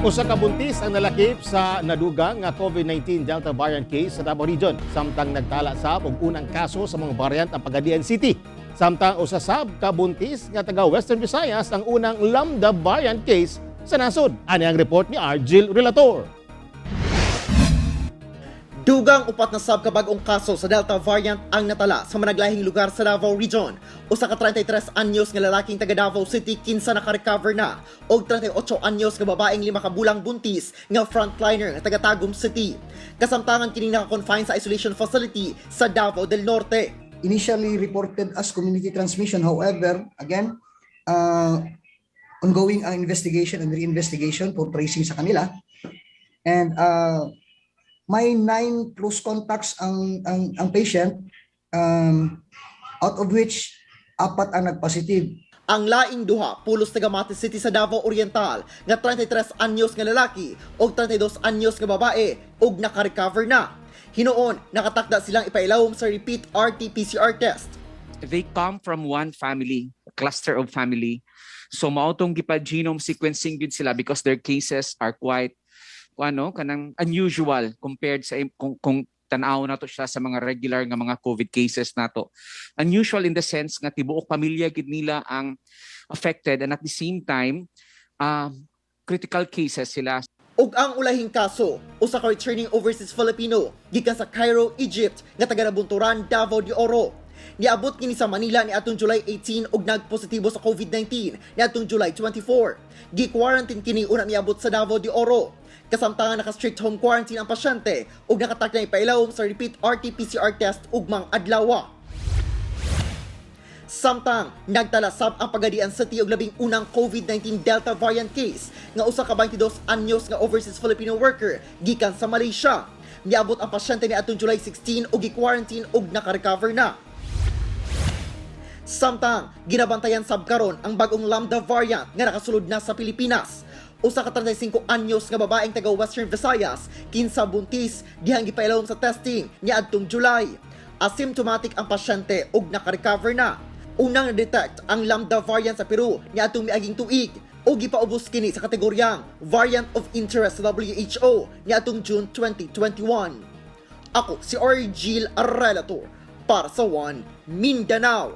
Usa ka buntis ang nalakip sa nadugang nga COVID-19 Delta variant case sa Davao Region. Samtang nagtala sab og unang kaso sa mga variant ang Pagadian City. Samtang usa sab ka buntis nga taga Western Visayas ang unang Lambda variant case sa nasod. Ani ang report ni Argil Relator. Dugang upat na sab ka bag-ong kaso sa Delta variant ang natala sa managlahing lugar sa Davao Region. Usa ka 33 anyos nga lalaking taga Davao City kinsa naka-recover na og 38 anyos nga babaeng 5 ka bulang buntis nga frontliner nga taga Tagum City. Kasamtangan kini naka-confine sa isolation facility sa Davao del Norte. Initially reported as community transmission. However, again, ongoing ang investigation and reinvestigation for tracing sa kanila. And may nine close contacts ang patient, out of which apat ang nag-positive. Ang laing duha pulos taga Mati City sa Davao Oriental nga 33 anyos nga lalaki ug 32 anyos nga babae ug naka-recover na. Hinuon, nakatakda silang ipailawom sa repeat RT-PCR test. They come from one family, cluster of family. So mao tong gipa-genome sequencing gid sila because their cases are quite ano, kanang unusual compared sa kung tan-aw nato siya sa mga regular nga mga COVID cases nato. Unusual in the sense nga tibuok pamilya gid nila ang affected and at the same time critical cases sila. Ug ang ulahing kaso, usa ka returning overseas Filipino gikan sa Cairo, Egypt nga taga Nabunturan, Davao de Oro. Niabot kini sa Manila niadtong July 18 ug nagpositibo sa COVID-19 niadtong July 24. Gi-quarantine kini una miabot sa Davao de Oro. Kasamtangan, naka-strict home quarantine ang pasyente ug nakatakda ipailawom sa repeat RT-PCR test ugmang adlaw. Samtang nagtala sab ang Pagadian City og 11 na COVID-19 Delta variant case nga usa ka 22 anyos nga overseas Filipino worker gikan sa Malaysia. Niabot ang pasyente niadtong July 16 ug gi-quarantine ug naka-recover na. Samtang ginabantayan sab karon ang bagong Lambda variant nga nakasulod na sa Pilipinas. Usa ka 35 anyos nga babaeng taga Western Visayas kinsa buntis dihang gipailawom sa testing niadtong July. Asymptomatic ang pasyente ug naka-recover na. Unang na-detect ang Lambda variant sa Peru niadtong miaging tuig ug gipaubos kini sa kategoryang variant of interest sa WHO niadtong June 2021. Ako si Argil Relator para sa One Mindanao.